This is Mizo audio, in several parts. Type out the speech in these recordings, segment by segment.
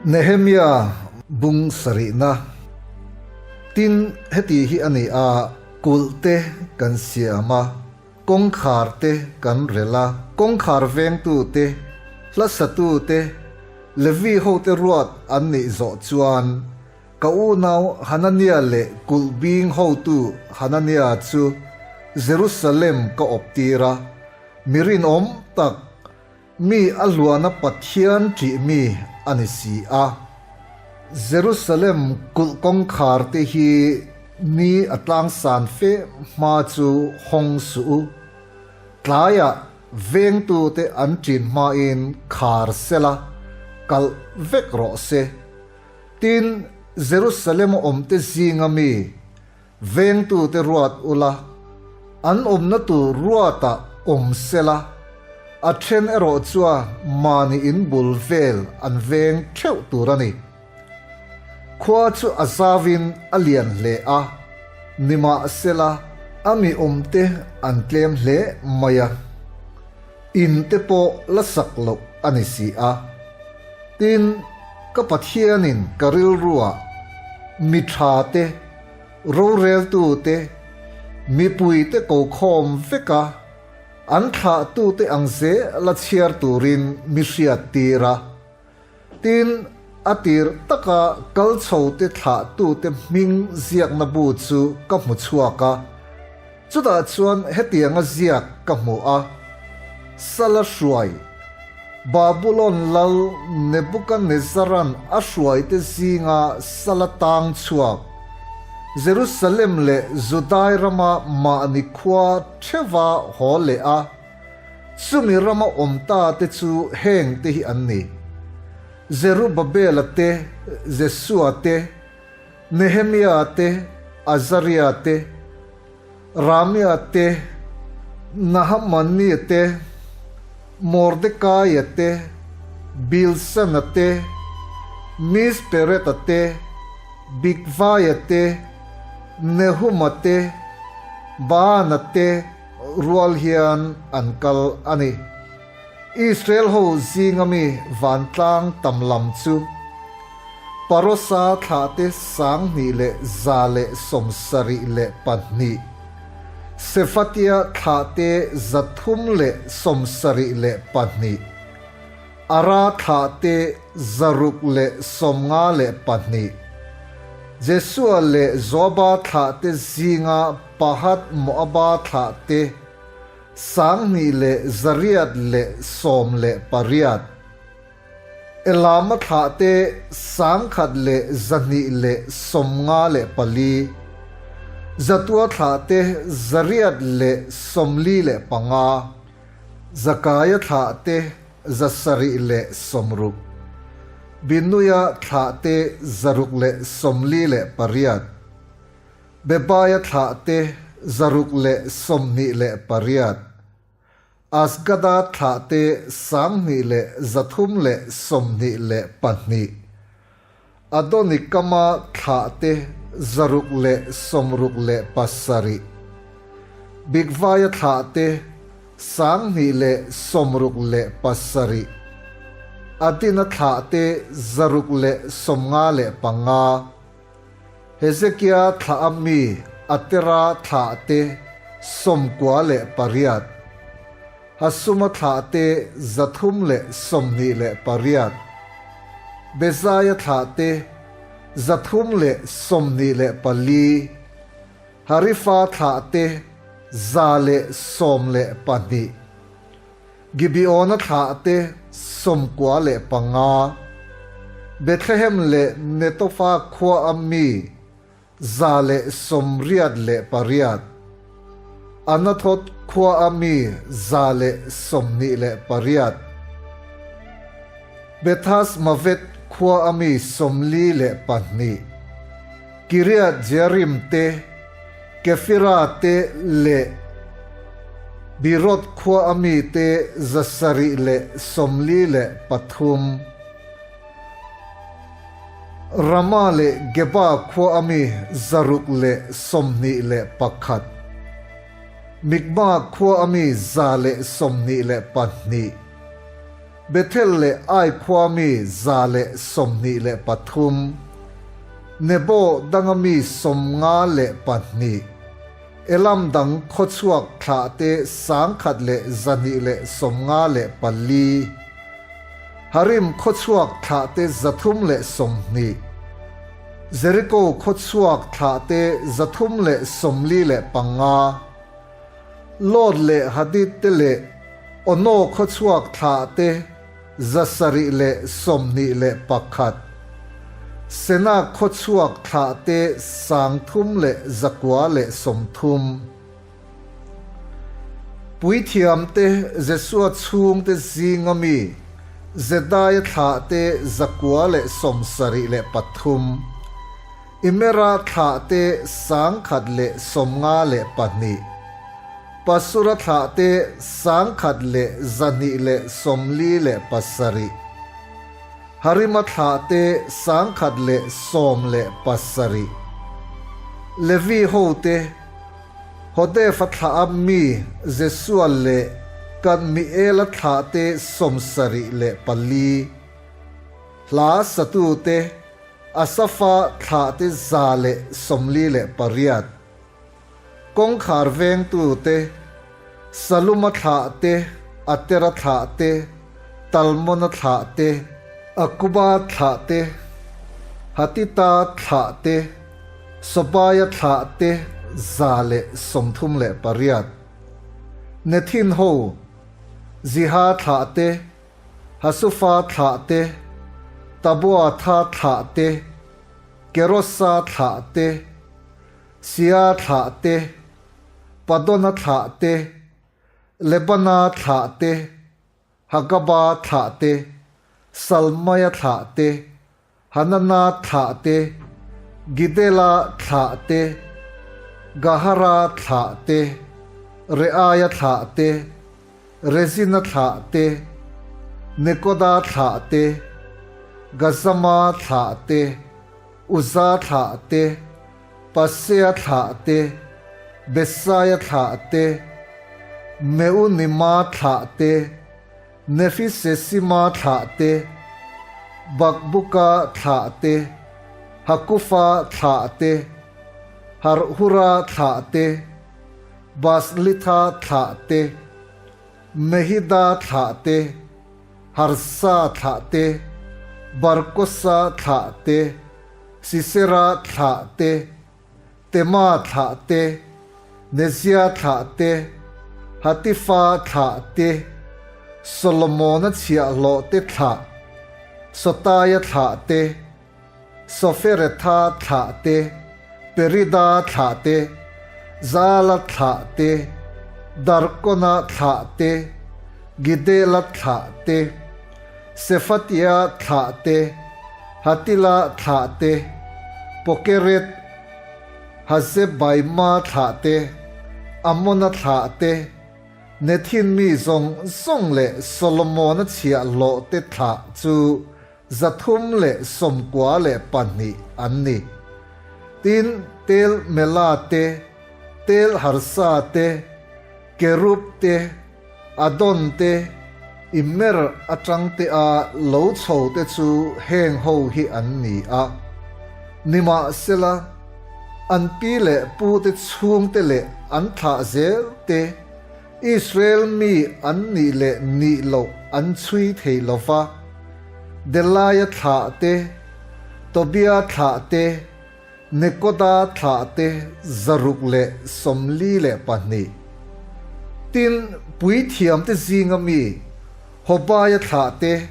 Nehemia bung sarihna. Tin, heti hi a ni a, kulh te kan siam a, kawngkhar te kan rel a, kawngkhar vengtu te, hla satu te, Levi hote ruat an nih zawh chuan ka unau Hanania leh kulh bing hotu Hanania chu Jerusalem ka awp tir a, mi rinawm tak, Mi a hluana Pathian ṭih mi a ni si a. Jerusalem kulh kawngkhar te hi ni a tlangsan fe hma chu hawng suh u. Tlaiah vengtute an ṭin hmain khar sela kalh vek rawh se. Tin, Jerusalem a awmte zinga mi Vengtute ruat ula, an awmna tur ruatah awm sela, a then erawh chuan mahni in bul vel an veng theuh tur a ni. Khua chu a zauin a lian hle a, nimahsela a mi awmte an tlem hle mai a, in te pawh la sak loh a ni si a. Tin, ka Pathianin ka rilruah mi tha te, roreltute, mipuite kokhawm veka an thlahtute ang zel a chhiar turin mi hriattir a. Tin, a tir taka kal chhote thlahtute hming ziakna bu chu ka hmu chhuak a, chutah chuan hetianga ziak ka hmu a, Sala hruai, Babulon lal Nebukanezaran a hruaite zinga sala tang chhuak, Jerusalem leh Judai rama mahni khua theuha haw leh a, chumi rama awm ta te chu heng te hi an ni, Zerubabela te, Jesua te, Nehemia te, Azaria te, Ramia te, Nahamani te, Mordekaia te, Bilsana te, Mispereta te, Bigvaia te, Nehuma te, Baana te rual hian an kal a ni. Israel ho zinga mi vantlang tam lam chu Parosa thlahte 2172, Sefatia thlahte 372, Ara thlahte 652, Jesua leh Joaba thlahte zinga Pahat Moaba thlahte 2818. Elama thlahte 1254, Zatua thlahte 845, Zakaia thlahte 760, Binuia thlahte 648, Bebaia thlahte 628. Asgada thlahte 2322, Adonikama thlahte 667, Bigvaia thlahte 2067, Adina thlahte 655, Hezekia thlah a mi Atera thlahte 98, Hasuma thlahte 328, Bezaia thlahte 324, Harifa thlahte 112. Gibeona thlahte 95, Bethlehem leh Netofa khua a mi 188, Anathoth khua a mi 128, Bethasmaveth khua a mi 42, Kiriath Jearim te, Kefira te leh Beeroth khua a mite 743, Rama leh Geba khua a mi 621, Mikma khua a mi 122. Bethel leh Ai khua mi 123, Nebo danga mi 52, Elam dang khawchhuak thlahte 1254, Harim khawchhuak thlahte 320, Jeriko khawchhuak thlahte 345, Lod leh Hadid te leh Ono khawchhuak thlahte 721, Sena khawchhuak thlahte 3,930. Puithiamte Jesua chhungte zinga mi Jedaia thlahte 973, Imera thlahte 1052, Pasura thlahte 1247, Harima thlahte 1017, Levi hote Hodefa thlah a mi Jesua leh Kadmiela thlahte 74, hla satute Asafa thlahte 148, kawngkhar vengtute Saluma thlahte, Atera thlahte, Talmona thlahte, Akuba thlahte, Hatita thlahte, Sobaia thlahte 138, Nethin ho, Ziha thlahte, Hasufa thlahte, Taboatha thlahte, Kerosa thlahte, Sia thlahte, Padona thlahte, Lebana thlahte, Hagaba thlahte, Salmaia thlahte, Hanana thlahte, Gidela thlahte, Gahara thlahte, Reaia thlahte, Rezina thlahte, Nekoda thlahte, Gazama thlahte, Uza thlahte, Pasea thlahte, Besaia thlahte, Meunima thlahte, Nefisesima thlahte, Bakbuka thlahte, Hakufa thlahte, Harhura thlahte, Baslitha thlahte, Mehida thlahte, Harsa thlahte, Barkosa thlahte, Sisera thlahte, Tema thlahte, Nezia thlahte, Hatifa thlahte, Solomona chhiahhlawhte thlah, Sotaia thlahte, Soferetha thlahte, Perida thlahte, Zala thlahte, Darkona thlahte, Gidela thlahte, Sefatia thlahte, Hatila thlahte, Pokeret Hazebaima thlahte, Amona thlahte, Nethin mi zawng zawng leh Solomona chhiahhlawhte thlah chu 392 an ni. Tin, Tel Mela te, Tel Harsa te, Kerub te, Adon te, Immer atang te a lo chho te chu heng ho hi an ni a. Nimahsela, an pi leh pu te chhung te leh an thlah zel te, Israel mi an nih leh nih loh an chhui thei lo va. Delaia thlah te, Tobia thlah te, Nekoda thlahte 642. Tin, puithiamte zinga mi Hobaia thlahte,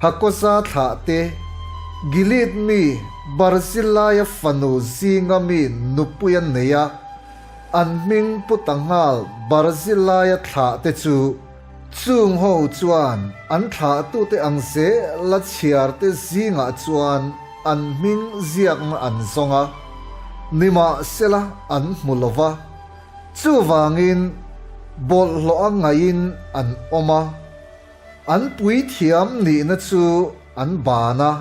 Hakoza thlahte, Gilead mi Barzillaia fanu zinga mi nupui an nei a, an hming pu ta nghal Barzillaia thlahte chu Chung ho chuan an thlahtute ang zela chhiarte zingah chuan an hming ziakna an zawng a, nimahsela an hmu lo va. Chuvangin bawlhhlawh a ngaihin an awm a, an puithiam nihna chu an ban a.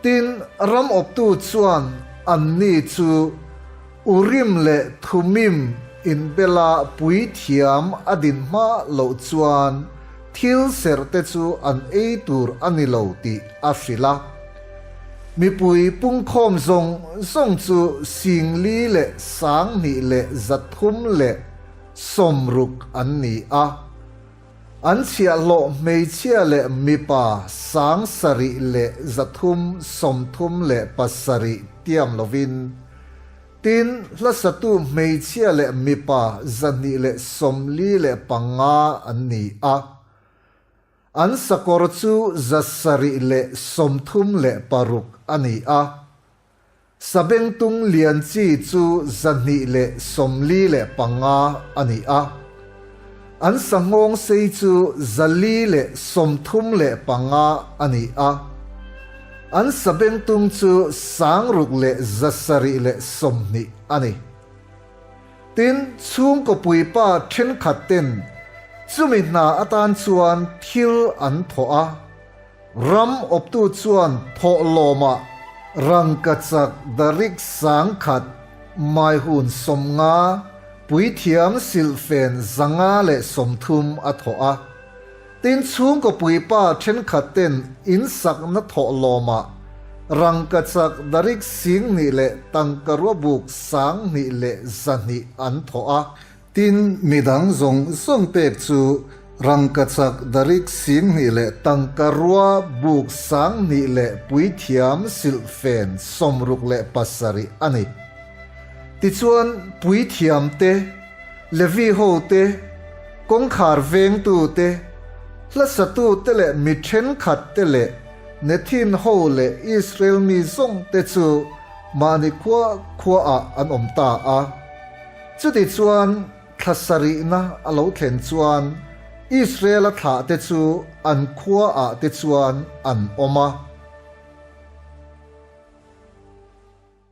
Tin, ram awptu chuan anni chu Urim leh Thumim inbela puithiam a din hma loh chuan. Thil serhte chu an ei tur a ni lo tih a hrilh a. Mipui pungkhawm zawng zawng chu 4000 leh 260 an ni a. An chhiahhlawh hmeichhia leh mipa 7337 tiam lovin Tin, hlasatu hmeichhia leh mipa 245 an ni a. An sakawr chu 736 a ni a. Sabengtung lian chi chu 245 a ni a. An sanghawng sei chu 435 a ni a. An sabengtung chu 6720 a ni. Tin, chhungkaw puipa thenkhat ten chumi hna atan chuan thil an thawh a, ram awptu chuan thawhlawmah rangkachak darik 10,000, maihun 50, puithiam silhfen 130 a thawh a. Tin, chhungkaw puipa thenkhat ten in sakna thawhlawmah rangkachak darik 2000 leh tangkarua buk 2100 an thawh a. Tin, midang zawng zawng pek chu rangkachak darik 2000 leh tangkarua buk 2000 leh puithiam silhfen 67 a ni. Tichuan, puithiam te, Levi hote, kawngkhar vengtute, hlasatute leh mi thenkhatte leh Nethin ho leh Israel mi zawngte chu mahni khua khuaah an awm ta a. Chutichuan, thla sarihna a lo thlen chuan Israel-a thlahte chu an khuaah te chuan an awm a.